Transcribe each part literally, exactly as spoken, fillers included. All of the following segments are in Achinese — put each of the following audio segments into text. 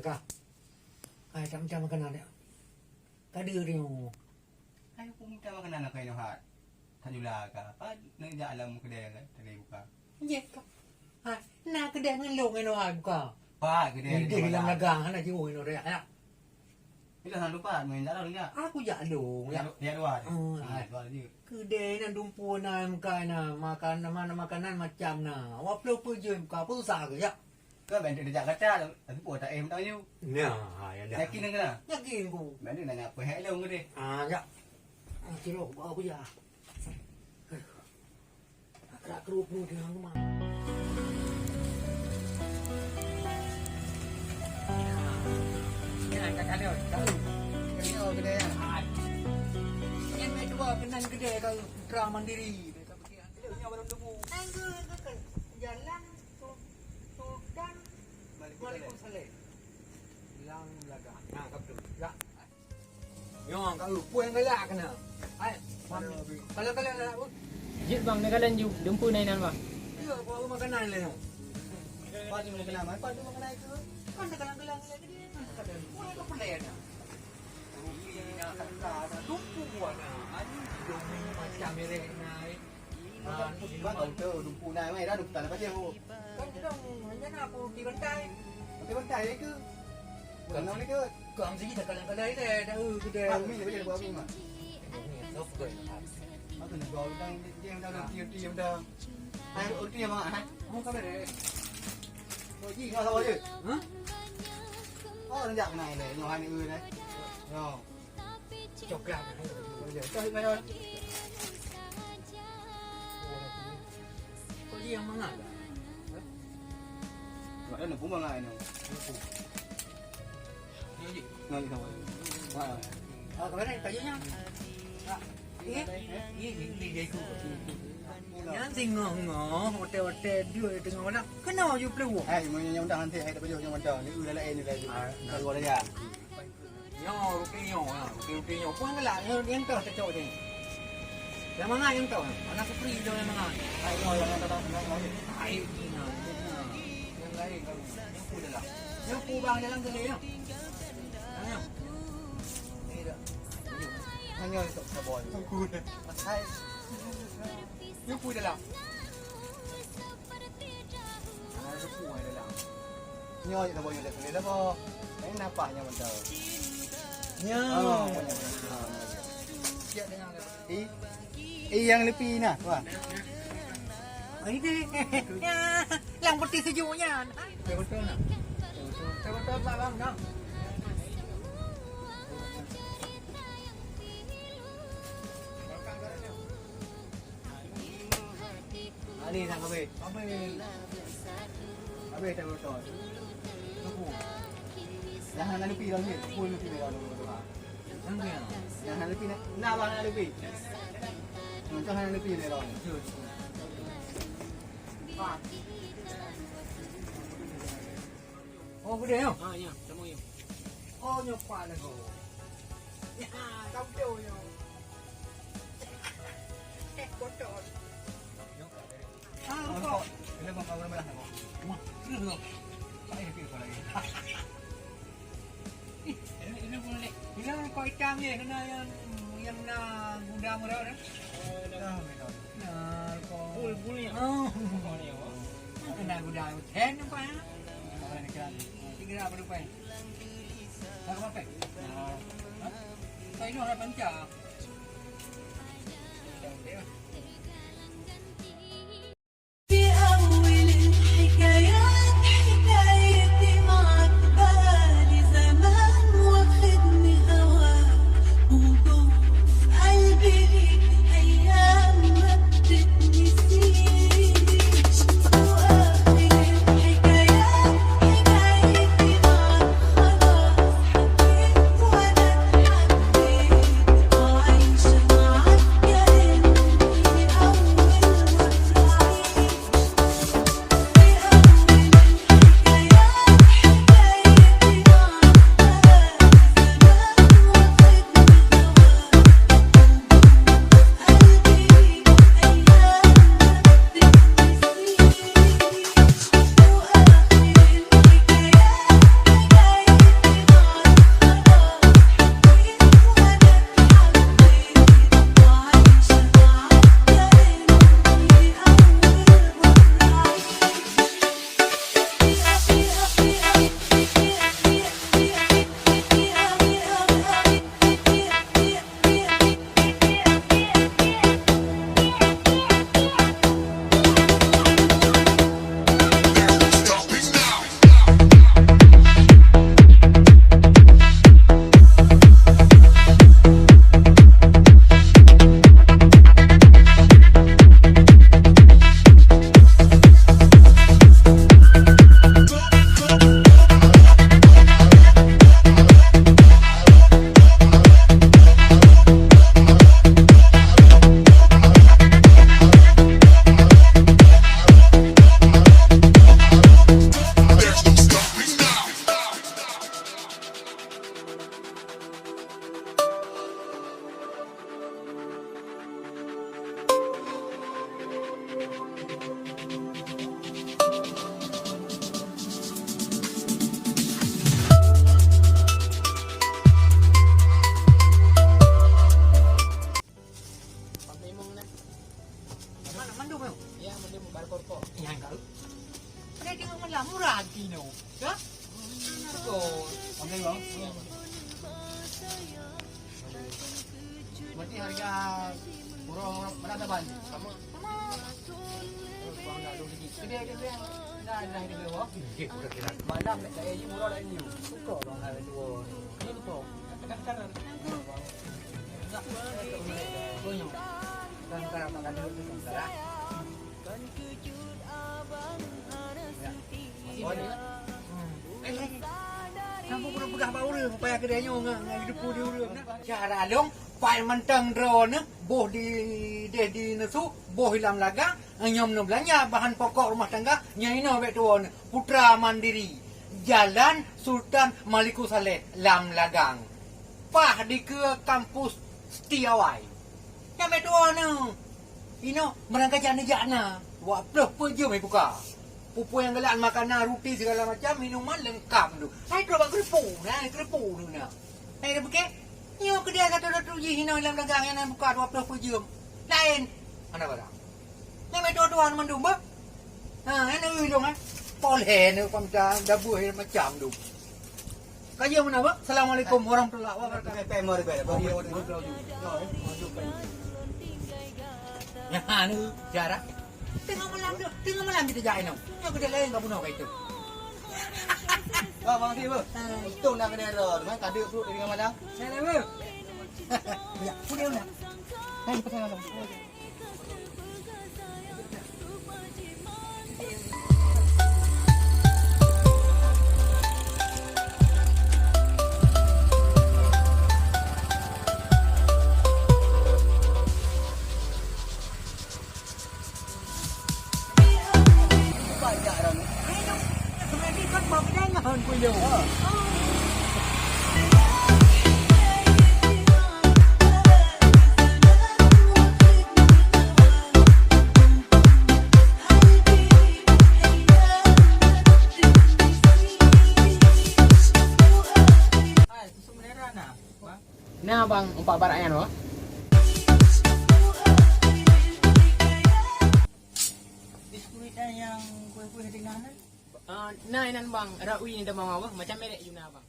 Ka. Hai, tak macam makanan ya. Ka deuh dia. Hai, aku minta makanan lah kau inoe hat. Tak jula ka. Apa nak jak alam kedai ka tadi buka. Jeh ka. Hai, na kedai ngon lôn inoe hai buka. Pak kedai. Di dalam lagang hana jiwoe inoe dak ya. Bila hana lupa main jalan ya. Aku jak lôn ya. Ya dua. Hmm, hai. Dua je. Kedai na dumpu na muka na makan mana makanan macam na. Waplo pujui buka pulsa ke ya. Kan bantu dijak kata, tapi buat tak eh mentang you. Nah, ha, ya dah. Yakin ke lah? Yakin ku. Bantu nak apa hak long ke deh? Ah, ya. Ah, cilok, bawa aku ya. Aduh. Akrak keruk pun dia rumah. Ya, tak ada. Tahu. Kerja kedai ya. Ah. Yang kedua kenal kedai kau Putra Mandiri. Dia tak pergi. Dia punya baru temu. Tangga ke jalan. Sultan Malikussaleh. Lam laga. Nah, ka beutôi. Ya. Nyoe ka eu, peue nyang galak keunoe? Hai, kalau-kalau galak peue? Jeuet bang, neukalon ju, dumpeue na inan bang. Iya, bawa makanan lé nyoe. Pat ni makanan, pat tu makanan itu. Kan neukalon-kalon lé tadi. Kan neukalon. Peue ka peulée na? Rupi na, harta na, dumpeue na. Aduh, domi macam merek na. Ah, bang, kau tu dumpu na mai dah, dumpu tanah paja ho. Kan tu dong, hanya na aku di bantai. Bantai-bantai ke? Bukan nama ni ke? Kau mesti kita kalang-kalang ni, dah, dah, dah. Aku ni boleh buat apa, Mak? Ni, kau pukul. Aku nak bawa orang, dia dah roti, roti dah. Hai, roti ya, Mak, hai. Kamu kau dah. Oh, ji, kau sabar je. Hah? Oh, renjak kena ni, nyoh ni, eh. Nyoh. Coklat. Coklat mana? Kok dia yang mangat? Mak dah nak pun mangat ni. Ni je. Nah, ni sama. Ha. Ah, kemarin tayanya. Ah, iya, iya, iya, iya, iya, iya. Nyan singoh-ngoh, ote-ote duek teungoh malam. Kena ju peuluh. Hai, meunyoe nyang undang nanti hai tak pajoh nyang mantong. Ni udah lain ni laju. Ah, nah. Kalau ada ya. Nyoe, ruti nyoe, ha, ruti-ruti nyoe. Peue galak, nyoe, nyang toh cocok je. Nyang mangat nyang toh, ha. Anak kupri tu nyang mangat. Hai, nyoe, nyang toh, nyang toh, nyang toh. Hai, Cina, Cina. Nyang lain kalu. Nyang peue dalam. Nyang peue bang dalam tu, ya? Ha, ya. Ni dah. Hanya untuk sabon. Hai. Nyang peue dalam. Nyoe je saboh nyoe dah tuléh saboh. Laén nafah nyoe mantong. Nyoe. Oh, banyak. Siap dengan. Eh, eh, yang lepi nah, wah. Ini. Yang putih sejuk nyan. Betul nah. Betul, betul, Pak, bang, dah. Ah, ni dah habis. Habis. Habis dah botol. Tunggu. Jangan lupa lagi. Pun lupa lagi. Jangan lupa. Nak bang nak lupa. Jangan lupa ni bang. Oh, boleh ya? Ha, ya, sama ya. Oh, nyoe pat lagoe. Ya, kampung nyoe. Eh, kotor. Ah, rukok. Ini bang kau belah kau. Wah, ini rukok. Tak payah pergi kau lagi. Ih, ini, ini pun leh. Ini rukok hitam ni, kena yang, yang na gudang orang dah. Dah, betul. Nah, rukok. Bul, bulnya. Oh. Rukok ni, oh. Kena gudang. Ten nampak ya? Tiga apa rupa? Tak apa, Pak. Nah. Hah? Pak, ini orang panca. في أول الحكايات حكايتي معك بقالي زمان واخدني هواك وجوه قلبي ليك أيام ما بتتنسيش وآخر الحكايات حكايتي معك خلاص حبيت وأنا اتحبيت Nyang kau. Saya tengok malam murah hati no. Ya? Betul. Oke, Bang. Berarti harga murah mana ada bang? Sama. Sama. Bang dah dua segi. Kedai dia tu yang dah dah dia tu. Malam nak saya je murah dah ni. Suka bang ada dua. Ini betul. Kadang-kadang. Enggak. Enggak. Enggak. Enggak. Sampoe peureulèe peugah bak ureueng, supaya keudeh nyoe ngon, ngon jideungoe di ureueng na. Cara lôn, paih mantong droeneuh, boh di deh di neusuk, boh i lam lagang, nyoe neubeulanja bahan pokok rumah tangga, nyoe inoe bèk tuwoe neuh, Putra Mandiri, Jalan Sultan Malikussaleh, lam lagang. Paih dikeue kampus Setiawai. Nyan meutuah na. Inoe meurangkajan neujak na. Dua ploh peuet jeuem ibuka. Peue-peue nyang galak, makanan, ruti, segala macam, minuman leungkap tu. Hai trok bak keureupuk na, keureupuk tu na. Hai dah bukét. Nyoe keudè satu-satu jih inoe lam dagang nyang na buka dua ploh peuet jeuem. Laén. Hana barang. Nyan meutuah-tuah mandum bah. Ha, hana ulông eh. Poleh ni pamda dabeuh macam tu. Kaji mana, Bang? Assalamualaikum warahmatullahi wabarakatuh. Pèng, pèng, mari, pèng. Bagi orang dua puluh juta. Ya, anu, cara. Tengah malam tu, tengah malam kita jai no. Aku dah lain kau bunuh kau itu. Bang, bang, sih, bang. Untung nak kena roh, kan? Tadi aku tengah malam. Saya dah, bang. Ya, pulang dah. Hai, pasal malam. Na bang, umpat barak nyan, wah. Biskuit dan yang kueh-kueh ringan kan? Ah, na inan bang, rawi ni dah mama bang, macam merek you na bang.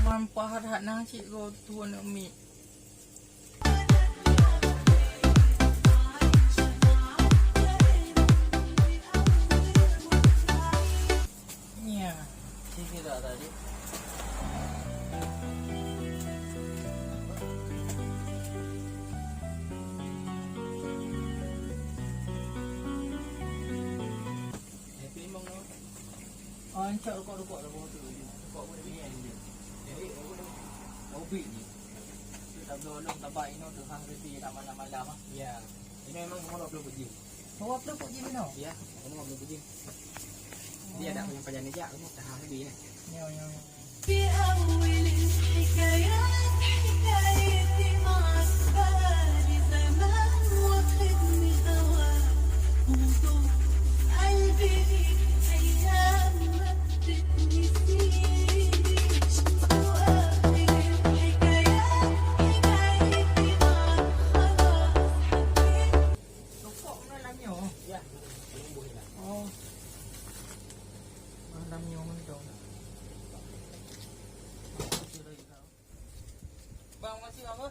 Manfaat hat na cik go tuan mi. Nya, sisi dah tadi. Happy limong nama? Oh, encok rukok-rukok dah bawa tu. Rukok pun dah minyak dia. Jadi, rukok dah. Hobi ni. Tu tak boleh orang tabak ino tu hang reti tak malam-malam ah. Ya. Ini memang semua dua puluh biji. Dua puluh biji ino? Ya, semua dua puluh biji. Dia ada yang pajan ni jak, kamu tahan lagi ya. Ya, ya, ya. في أول الحكايات حكايتي معك، بقالي زمان واخدني هواك، وجوه قلبي ليك أيام ما بتتنسيش. وآخر الحكايات حكايتي معك، خلاص حبيت. Rokok mana lam nyoe? Ya, belum boleh lah. Oh. Mana lam nyoe mantong. Bang, masih apa?